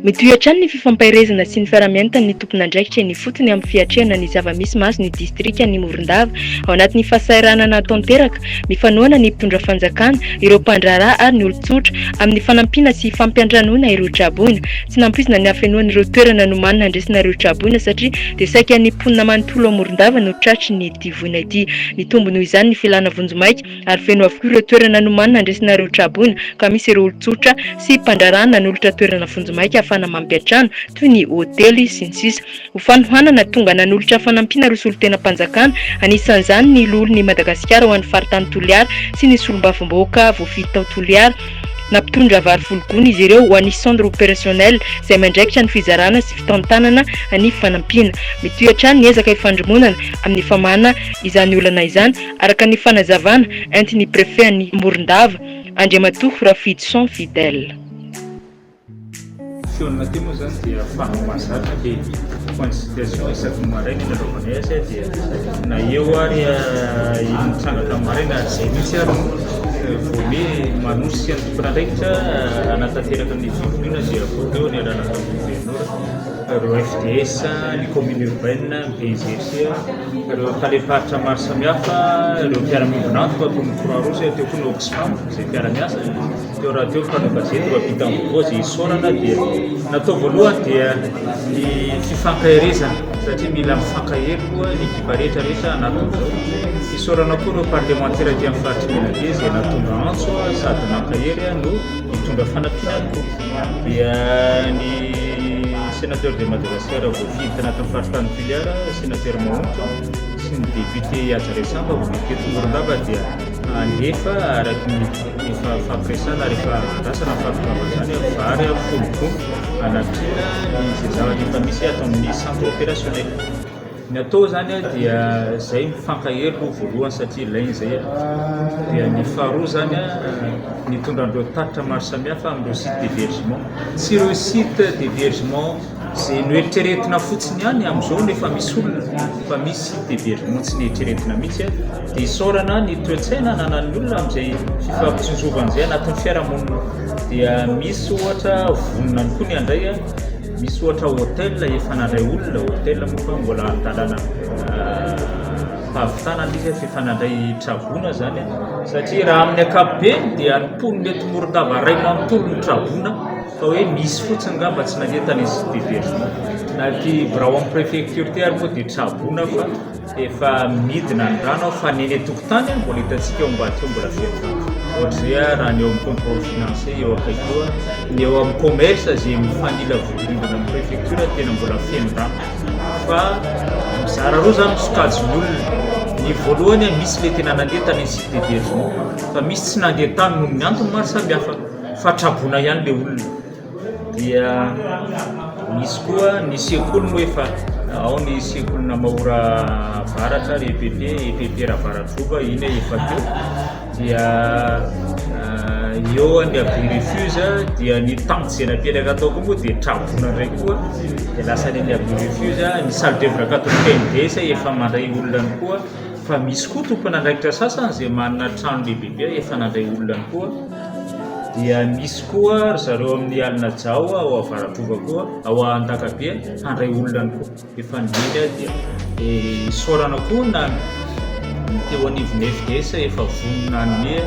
Mitohy hatrany ny fifampaherezana sy ny fiaraha-mientan'ny tompon'andraikitra eny ifotony amin'ny fiatrehana ny zava-misy mahazo ny distrikan'i Morondava. Ao anatin'ny fahasahiranana tanteraka, mifanohana ny mpitondra fanjakana, ireo mpandraharaha ary ny olon-tsotra amin'ny fanampiana sy fampiantranoana ireo traboina. Tsy nampoizina ny hafenoan'ireo toerana nomanina handresina ireo traboina satria dia saika ny mponina manontolo ao Morondava no tratry ny ity voina ity. Nitombo noho izany ny filana vonjimaika ary feno avokoa ireo toerana nomanina handresina ireo traboina ka misy ireo olon-tsotra sy mpandraharaha nanolotra toerana vonjimaika ahafahana mampiantrano toy ny hotely sy ny sisa Ho fanohanana, tonga nanolotra fanampiana ireo solontenam-panjakana, anisan'izany ny loholon'i Madagasikara ho an'ny faritany Toliara sy ny solombavambahoaka voafidy tao Toliara. Nampitondra vary folo gony izy ireo ho an'ny Centre Opérationnel izay miandraikitra ny fizarana sy fitantanana ny fanampiana. Mitohy hatrany ny ezaka ifandrimonana amin'ny famahana izany olana izany, araka ny fanazavana entin'ny Préfet an'i Morondava, Andriamatoa Rafidison Fidèle. Fihaonana teo moa izany dia fanao mahazatra dia point de situation isaky ny maraina ny anaovanay azy dia na eo ary iny nitranga tamin'ny maraina ary izay mihitsy ary no voame manosika ny tompon'andraikitra hanatanteraka ny fivoriana dia vao teo niarahana tamin'ny governora, ireo FDS, ny commune urbaine, ny BNGRC, ireo talem-paritra maro samihafa, ireo mpiara-miombon'antoka toy ny Croix Rouge, teo koa ny Oxfam izay mpiara-miasa. Teo rahateo ny mpanao gazety mba vita amin'ny vaovao izay isaorana dia natao voalohany dia ny fifankaherezana satria mila mifankahery koa ny ekipa rehetra rehetra anatin'izao. Isaorana koa ireo parlemantera aty amin'ny faritry Menabe izay nahatonga antso sady nankahery no nitondra fanampiana ihany koa. Dia ny sénateur de Madagascar voafidy tanatin'ny faritany Toliara, sénateur Mahontso sy ny député Haja Resamba voafidy teto Morondava dia handefa araka ny Efa fampiresana ary efa andrasana ny fahatongavan'izany vary 10 gony hanampiana ny izay zavatra efa misy ato amin'ny centre opérationnel. Ny atao izany dia izay mifankahery aloha voalohany satria ilaina izay dia ny faharoa izany nitondra an'ireo tatitra maro samihafa amin'ireo site d'hébergement. Tsy ireo site d'hébergement Izay noeritreretina fotsiny ihany amin'izao no efa misy olona fa misy site d'hébergement tsy neritreretina mihitsy dia isaorana ny toe-tsaina ananan'ny olona amin'izay fifampitsinjovana izay anatin'ny fiarahamonina dia misy ohatra vonona ihany koa ny handray misy ohatra hôtel efa nandray olona hôtel moa fa mbola an-dalana fahavitana ilay izy fa efa nandray traboina izany satria raha amin'ny ankapobeny dia ny mponina eto Morondava iray manontolo no traboina Fa hoe misy fotsiny ngamba tsy nandeha tany site d'hébergement. Na ity birao amin'ny préfecture ity ary moa dia traboina fa efa midina ny rano fa ny eny an-tokotany mbola hitantsika eo ambadika eo mbola feno rano. Ohatr'izay raha ny eo amin'ny contrôle financier eo akaiky eo, ny eo amin'ny commerce izay mifanila vodirindrina amin'ny préfecture tena mbola feno rano. Fa mizara roa izany ny sokajin'olona. Ny voalohany misy ilay tena nandeha tany amin'ny site d'hébergement fa misy tsy nandeha tany noho ny antony maro samihafa. Fa traboina ihany le olona. Dia misy koa ny sekoly moa efa ao ny sekolina Mahora Avaratra ary EPP, EPP Ravaradrova iny efa teo. Dia eo ny abri refuge dia ny tente izay napetraka tao koa moa dia traboina indray koa. Dia lasa any amin'ny abri refuge, ny salle d'oeuvre catholique MDS efa mandray olona ihany koa. Fa misy koa tompon'andraikitra sasany izay manana trano lehibebe efa nandray olona ihany koa. Dia misy koa ry zareo amin'ny Alinajao ao Avaradrova koa, ao Andakabe handray olona ihany koa. Efa nomeny aho dia isaorana koa na ny teo anivon'ny FDS efa vonona hanome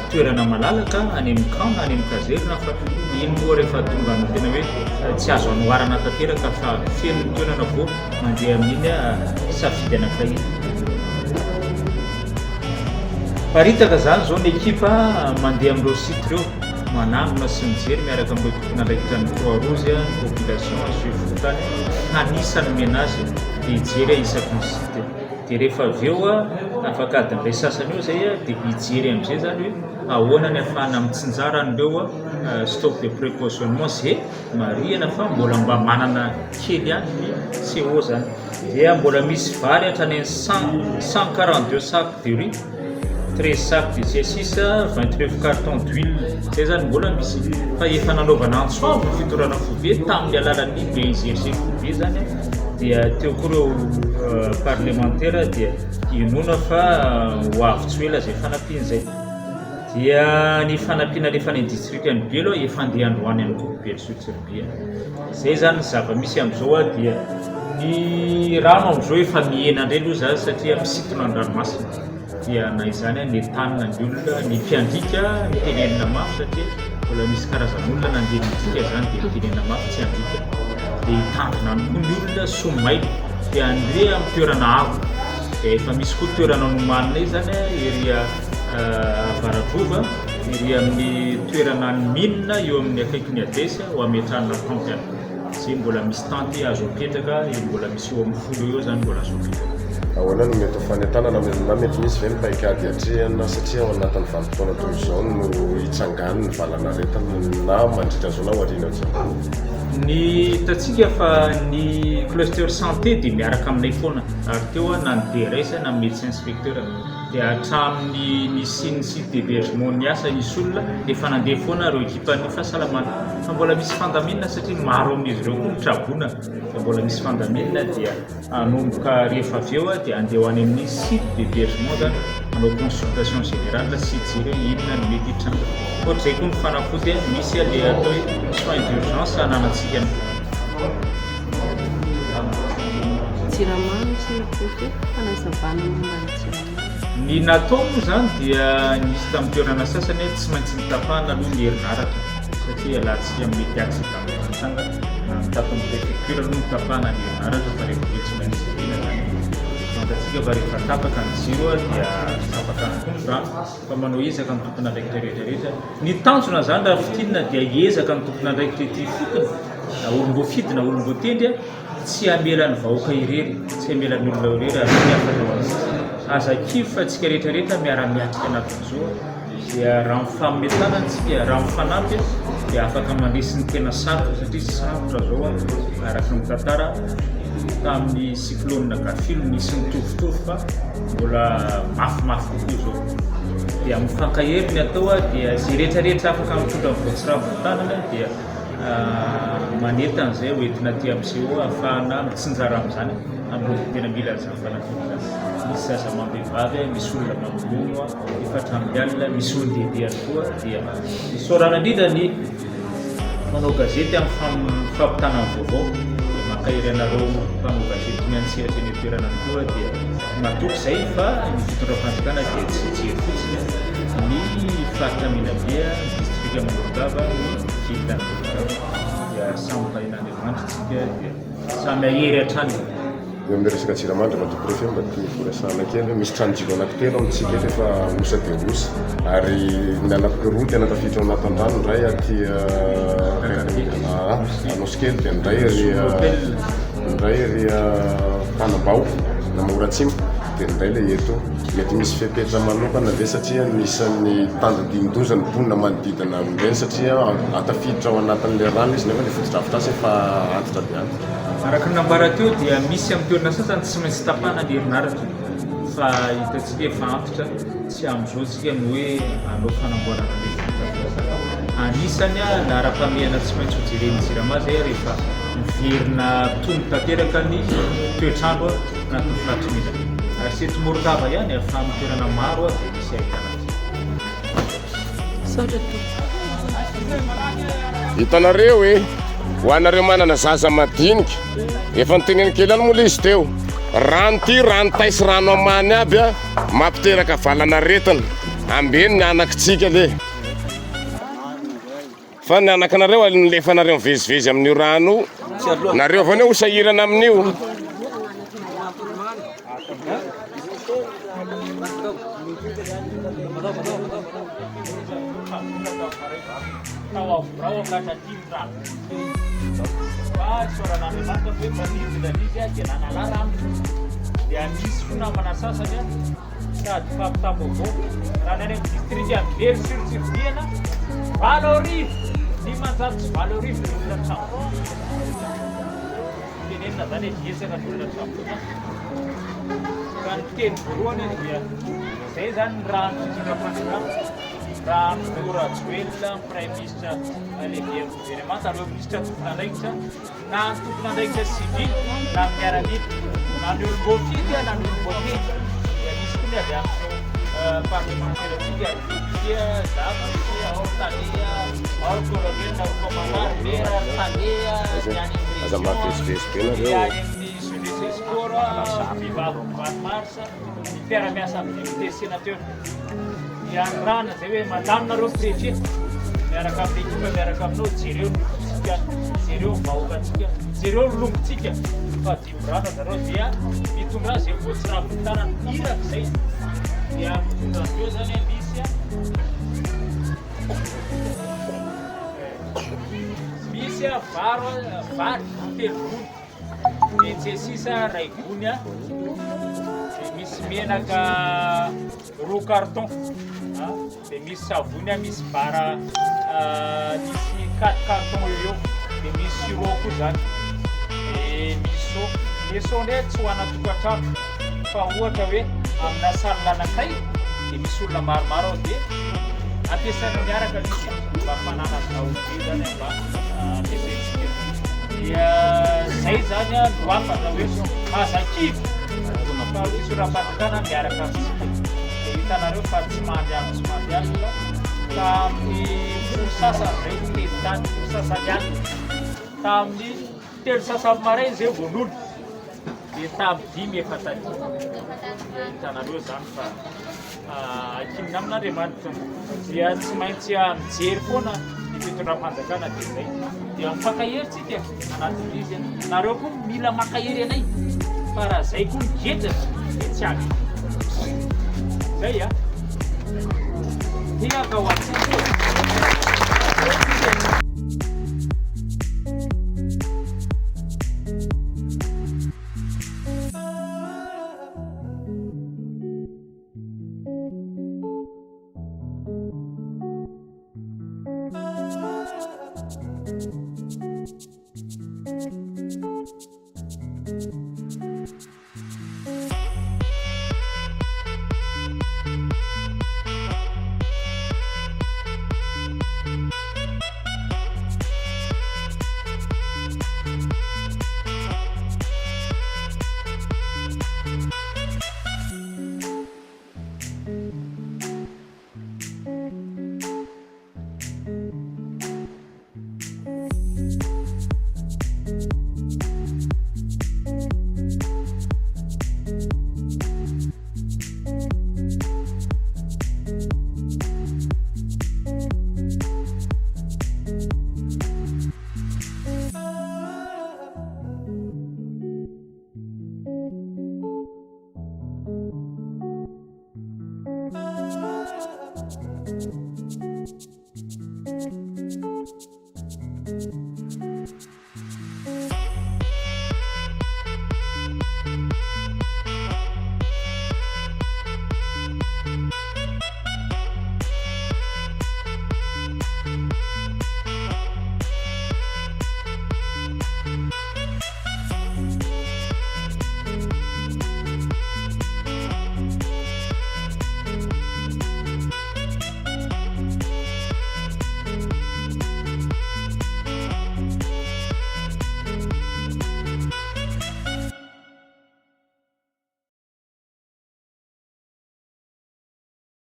toerana malalaka any amin'ny camp na any amin'ny caserne fa iny moa rehefa tonga amin'ny tena hoe tsy azo anoharana tanteraka fa feno ny toerana vao mandeha amin'iny safidy anankiray iny. Miparitaka izany izao ny ekipa mandeha amin'ireo site ireo, manangona sy mijery miaraka amin'ireo tompon'andraikitra ny Croix Rouge, ny population, ny fokontany, hanisa ny menace dia hijery isaky ny site. Dia rehefa avy eo, afaka adiny iray sasany eo izay dia hijery amin'izay izany hoe ahoana ny ahafahana mitsinjara an'ireo stock de précautionnement izay marihana fa mbola mba manana kely ihany ny CO izany. Dia mbola misy vary hatrany amin'ny 142 sacs de riz, 13 sacs de C6, 29 cartons d'huile. Izay izany mbola misy. Fa efa nanaovana antso avo ny fitondrana foibe tamin'ny alalan'ny BIGRC foibe izany. Dia teo koa ireo parlemantera dia inoana fa ho avy tsy ho ela izay fanampiana izay. Dia ny fanampiana alefa any amin'ny distrikan'i Belo efa handeha androany ihany koa, Belo sur Tsiribihina. Izay izany ny zava-misy amin'izao dia ny rano amin'izao efa mihena indray aloha izany satria misintona ny ranomasina. Dia na izany nentanina ny olona, ny mpiandriaka nitenenina mafy satria mbola misy karazan'olona nandeha nidika izany dia nitenenina mafy tsy handriaka. Dia hitandrina ihany koa ny olona soa mailo dia handeha amin'ny toerana avo. Dia efa misy koa toerana nomanina izany ery Avaradrova, ery amin'ny toerana any mine eo amin'ny akaikin'ny Adesy ho ametrahana tente any. Izay mbola misy tente azo apetraka, mbola misy eo amin'ny 10 eo izany mbola azo apetraka. Ahoana no mety ho fanentanana na mety misy ve ny paikady hiatrehana satria ao anatin'ny vanim-potoana toy izao no hitsangan'ny valan'aretina na mandritra izao na aorianan'izao? Ny hitantsika fa ny cluster santé dia miaraka aminay foana ary teo na ny DRS na ny médecin inspecteur dia hatramin'ny nisian'ny site d'hébergement niasa nisy olona dia efa nandeha foana ireo ekipan'ny fahasalamana fa mbola misy fandaminana satria maro amin'izy ireo koa ny traboina fa mbola misy fandaminana dia hanomboka rehefa avy eo dia andeha ho any amin'ny site d'hébergement zany hanao consultation générale sy hijery hoe inona no mety hitranga. Ankoatr'izay koa ny fanafody misy le atao hoe soins d'urgence ananantsika ihany koa. Jirama sy ny préfet fanazavana momba ny Jirama. Ny natao moa izany dia nisy tamin'ny toerana sasany hoe tsy maintsy notapahana aloha ny herinaratra satria ialatsika amin'ny mety accident mety hitranga na ny tato amin'ny préfecture aloha notapahana ny herinaratra fa rehefa avy eo tsy maintsy jerena izany. Fantatsika fa rehefa tapaka ny jiro dia tapaka ihany koa ny rano fa manao ezaka ny tompon'andraikitra rehetra rehetra. Ny tanjona izany raha fintinina dia hiezaka ny tompon'andraikitra ety ifotony na olom-boafidy na olom-boatendry tsy hamela ny vahoaka irery, tsy hamela ny olona irery ary ny hafatra ho an'ny sisa. Aza kivy fa tsika rehetra rehetra miara-miatrika anatin'izao dia raha mifanome tanana tsika, raha mifanampy dia afaka mandresy ny tena sarotra satria sarotra zao araka ny tantara tamin'ny cyclone Gafilo nisy nitovitovy fa mbola mafimafy kokoa zao. Dia mifankahery ny atao dia izay rehetra rehetra afaka mitondra ny voatsirambin'ny tanana dia Manentana izay ho entina aty amin'ny CO ahafahana mitsinjara amin'izany amin'ireo tena mila an'izany fanampiana izany. Misy zaza amam-behivavy, misy olona mampinono efa hatramin'ny alina, misy olon-dehibe ihany koa dia isaorana indrindra ny mpanao gazety amin'ny fampitana ny vaovao dia mankahery anareo mpanao gazety miantsehatra eny an-toerana ihany koa dia matoky izay fa ny fitondram-panjakana dia tsy hijery fotsiny ny faritra Menabe, ny distrika Morondava, ny Vita dia samy tahin'Andriamanitra isika dia samy hahery hatrany. Eo amin'ny resaka jirama Andriamatoa Préfet mba tiako horesahana kely hoe misy trano jiro anankitelo amintsika eto efa osa dia osa ary ny anankiroa tena tafiditra ao anatin'ny rano ny iray aty Anosikely dia ny iray ery ny iray ery Tanambao na Mahoratsimo. Dia indray ilay eto, mety misy fepetra manokana ve satria anisan'ny tandindon-doza ny mponina manodidina amin'ireny satria tafiditra ao anatin'ilay rano izy nefa ilay fotodrafitrasa efa antitra dia antitra. Araka ny nambara teo dia misy amin'ny toerana sasany tsy maintsy tapahana ny herinaratra fa hitantsika efa antitra, tsy amin'izao isika no hoe hanao fanamboarana ilay fotodrafitrasa fa anisany laharam-pahamehana tsy maintsy hojeren'ny Jirama izay rehefa miverina tony tanteraka ny toetr'andro. Anatin'ny faritry Menabe. Ary tsy eto Morondava ihany fa amin'ny toerana maro dia misy ahitana azy. Misaotra tompoko. Hitanareo e, ho anareo manana zaza madinika, efa noteneniko kely ihany moa ilay izy teo, rano ity rano tay sy rano amany aby a, mampiteraka valan'aretina, ambeno ny anakitsika le. Fa ny anakinareo alefanareo mivezivezy amin'io rano io, nareo avy eo ho sahirana amin'io. Sady fampitam-baovao raha ny any amin'ny distrikan'i Belo sur Tsiribihina, 1808 ny olona tramboina. Tenenina izany hoe betsaka ny olona tramboina. Ka ny teny voalohany dia izay izany ny rano fitondram-panjakana, raha ny filoha Rajoelina, ny praiminisitra lehiben'ny governemanta, ireo minisitra tompon'andraikitra. Na ny tompon'andraikitra sivily na ny miaramila, na ny olom-boafidy na ny olom-boatendry, dia misy koa ny avy amin'ireo Parlemantera antsika ary député za député ao ry tale ao ry colonel ry commandant ry maire ry tale ny any amin'ny Aza région mahavezivezy be ny nareo. any amin'ny jeunesse et sport, vehivavy valo mars, ny mpiara-miasa amin'ny député, sénateur, ny anrana zay hoe mandalo nareo préfet miaraka amin'ny équipe miaraka aminao, jereo ny tsika, jereo ny vahoakantsika, jereo ny longotsika fa dimorana zareo dia mitondra zay voatsirabony tanana iraka zay dia mitondra andreo zany. Misy varo vary telo gony, de tsiasisa ray gony a, de misy menaka roa carton a, de misy savony a, misy bara misy quatre carton eo eo, de misy sirop koa zany, de misy seau. Le seau ndray tsy ho ana tokantrano fa ohatra hoe amina salle anankiray de misy olona maromaro ao, de ampiasaina miaraka misy mba fanana daholo be zany mba ampiasaintsika. Dia zay zany a no hafatra hoe aza kivy fa fitondram-panjakana miaraka amintsika. De hitanareo fa tsy mandry andro tsy mandry alina, tamin'ny 10h30 zay teny tany, 10h30 alina, tamin'ny 3h30 maraina zay voanolo, de tamin'ny 5 efa taty. Hitanareo zany fa akinina amin'Andriamanitra dia tsy maintsy mijery foana ny fitondram-panjakana. De zay dia mifankahery tsika anatin'izy, nareo koa mila makahery anay fa raha zay koa migetratra de tsy avy zay a tiaka ho antsika.